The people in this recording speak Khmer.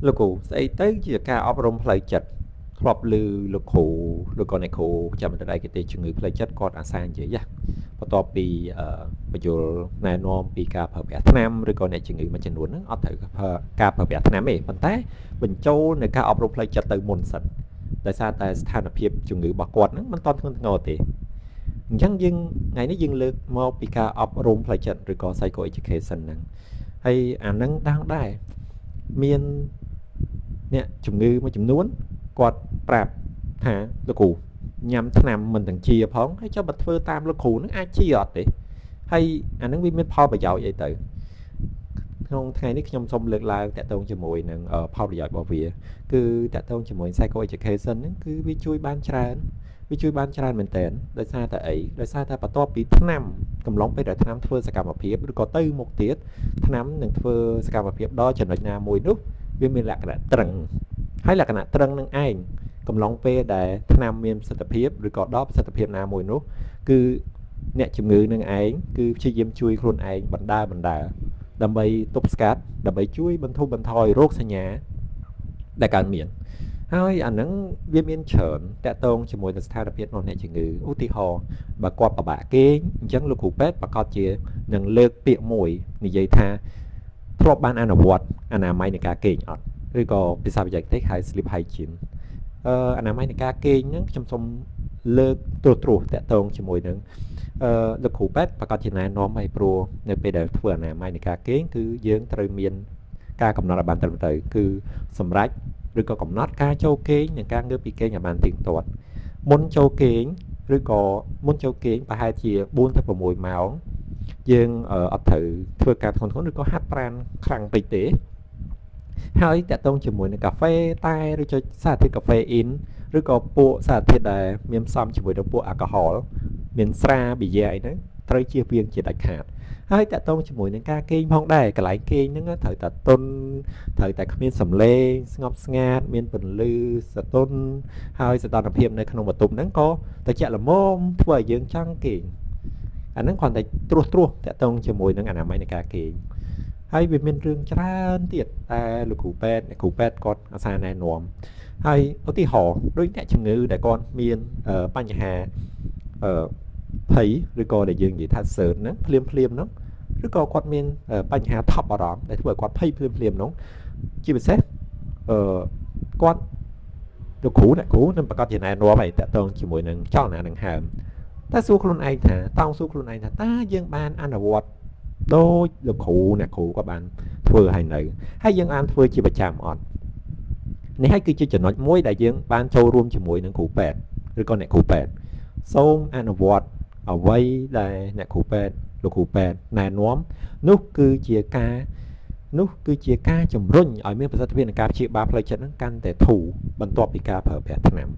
លោកគ្រូស្អីទៅជាការអប់រំផ្លូវចិត្តធ្លាប់ឮលោកគ្រូលោកក៏អ្នកគ្រូចាំមិនដៃគេទេជំងឺផ្លូវចិត្តគាត់អាសានិយាយបន្ទាប់ពីបញ្យលណែនាំពីការប្រើប្រាស់ថ្នាំឬក៏អ្នកជំងឺមួយចំនួនហ្នឹងអត់ត្រូវការប្រើប្រាស់ថ្នាំទេប៉ុន្តែបញ្ចូលនៅការអប់រំផ្លូវចិត្តទៅមុនសិនដោយសារតែស្ថានភាពជំងឺរបស់គាត់ហ្នឹងមិនទាន់ធ្ងន់ធ្ងរទេអញ្ចឹងយើងថ្ងៃនេះយើងលើកមកពីការអប់រំផ្លូវចិត្តឬក៏ psycho education ហ្នឹងហើយអាហ្នឹងដឹងដែរមានអ្នកជំងឺមួយចំនួនគាត់ប្រាប់ថាលោកគ្រូញ៉ាំថ្នាំមិនទាំងជាផងហើយចុះបើធ្វើតាមលោកគ្រូនឹងអាចជាអត់ទេហើយអានឹងវាមានផលប្រយោជន៍អីទៅក្នុងថ្ងៃនេះខ្ញុំសូមលើកឡើងតាក់ទងជាមួយនឹងផលប្រយោជន៍របស់វាគឺតាក់ទងជាមួយ psycho education ហ្នឹងគឺវាជួយបានច្រើនវាជួយបានច្រើនមែនតើដោយសារតែអីដោយសារតែបន្ទាប់ពីថ្នាំកំឡុងពេលដែលថ្នាំធ្វើសកម្មភាពឬក៏ទៅមុខទៀតថ្នាំនឹងធ្វើសកម្មភាពដល់ចំណុចណាមួយនោះវាមានលក្ខណៈត្រឹងហើយលក្ខណៈត្រឹងនឹងឯងកំឡុងពេលដែលថ្នាំមានប្រសិទ្ធភាពឬក៏ដល់ប្រសិទ្ធភាពណាមួយនោះគឺអ្នកជំងឺនឹងឯងគឺព្យាយាមជួយខ្លួនឯងបណ្ដើបណ្ដើដើម្បីទប់ស្កាត់ដើម្បីជួយបន្ធូរបន្ថយរោគសញ្ញាដែលកើតមានហើយអាហ្នឹងវាមានច្រើនតាក់ទងជាមួយនឹងស្ថានភាពរបស់អ្នកជំងឺឧទាហរណ៍បើគាត់ពិបាកគេងអញ្ចឹងលោកគ្រូពេទ្យប្រកាសជានឹងលើកពាក្យមួយនិយាយថាធ្លាប់បានអនុវត្តអនាម័យនៃការគេងអត់ឬក៏ភាសាបច្ចេកទេសហៅ sleep hygiene អនាម័យនៃការគេងហ្នឹងខ្ញុំសូមលើកត្រួសត្រាសតាក់ទងជាមួយនឹងលោកគ្រូពេទ្យប្រកាសជាណែនាំឲ្យព្រោះនៅពេលដែលធ្វើអនាម័យនៃការគេងគឺយើងត្រូវមានការកំណត់ឲ្យបានត្រឹមត្រូវគឺសម្រាប់ឬក៏កំណត់ការចូលគេងនិងការងើបពីគេងឲ្យបានទៀងទាត់មុនចូលគេងឬក៏មុនចូលគេងប្រហែលជា4ទៅ6ម៉ោងយើងអត់ត្រូវធ្វើការធ្ងន់ធ្ងរឬក៏ហាត់ប្រាណខ្លាំងពេកទេហើយតាក់ទងជាមួយនឹងកាហ្វេតែឬចុចសារធាតុកាហ្វេអ៊ីនឬក៏ពួកសារធាតុដែលមានផ្សំជាមួយនឹងពួកអាល់កុហុលមានស្រាប៊ីយ៉ាអីហ្នឹងត្រូវជៀសវាងជាដាច់ខាតហើយតាក់ទងជាមួយនឹងការគេងផងដែរកន្លែងគេងហ្នឹងត្រូវតែទន់ត្រូវតែគ្មានសំឡេងស្ងប់ស្ងាត់មានពន្លឺសតុនហើយសីតុណ្ហភាពនៅក្នុងបន្ទប់ហ្នឹងក៏ត្រជាក់ល្មមធ្វើឲ្យយើងចង់គេងអាហ្នឹងគ្រាន់តែត្រួសត្រាសតាក់ទងជាមួយនឹងអនាម័យនៃការគេងហើយវាមានរឿងច្រើនទៀតតែលោកគ្រូពេទ្យអ្នកគ្រូពេទ្យគាត់អាសាណែនាំហើយឧទាហរណ៍ដូចអ្នកជំងឺដែលគាត់មានបញ្ហាអឺភ័យឬក៏ដែលយើងនិយាយថាសឺតហ្នឹងភ្លាមភ្លាមហ្នឹងឬក៏គាត់មានបញ្ហាថប់អារម្មណ៍ដែលធ្វើឲ្យគាត់ភ័យភ្លាមភ្លាមហ្នឹងជាពិសេសអឺគាត់លោកគ្រូអ្នកគ្រូនឹងប្រកាសជាណែនាំឲ្យតាក់ទងជាមួយនឹងចលនានឹងហើមតែសួរខ្លួនឯងថាតោងសួរខ្លួនឯងថាតើយើងបានអនុវត្តដូចលោកគ្រូអ្នកគ្រូក៏បានធ្វើឲ្យនៅហើយយើងបានធ្វើជាប្រចាំអត់នេះហើយគឺជាចំណុចមួយដែលយើងបានចូលរួមជាមួយនឹងគ្រូពេទ្យឬក៏អ្នកគ្រូពេទ្យសូមអនុវត្តអ្វីដែលអ្នកគ្រូពេទ្យលោកគ្រូពេទ្យណែនាំនោះគឺជាការនោះគឺជាការជំរុញឲ្យមានប្រសិទ្ធភាពនៃការព្យាបាលផ្លូវចិត្តនឹងកាន់តែធូរបន្ទាប់ពីការប្រើប្រាស់ថ្នាំ។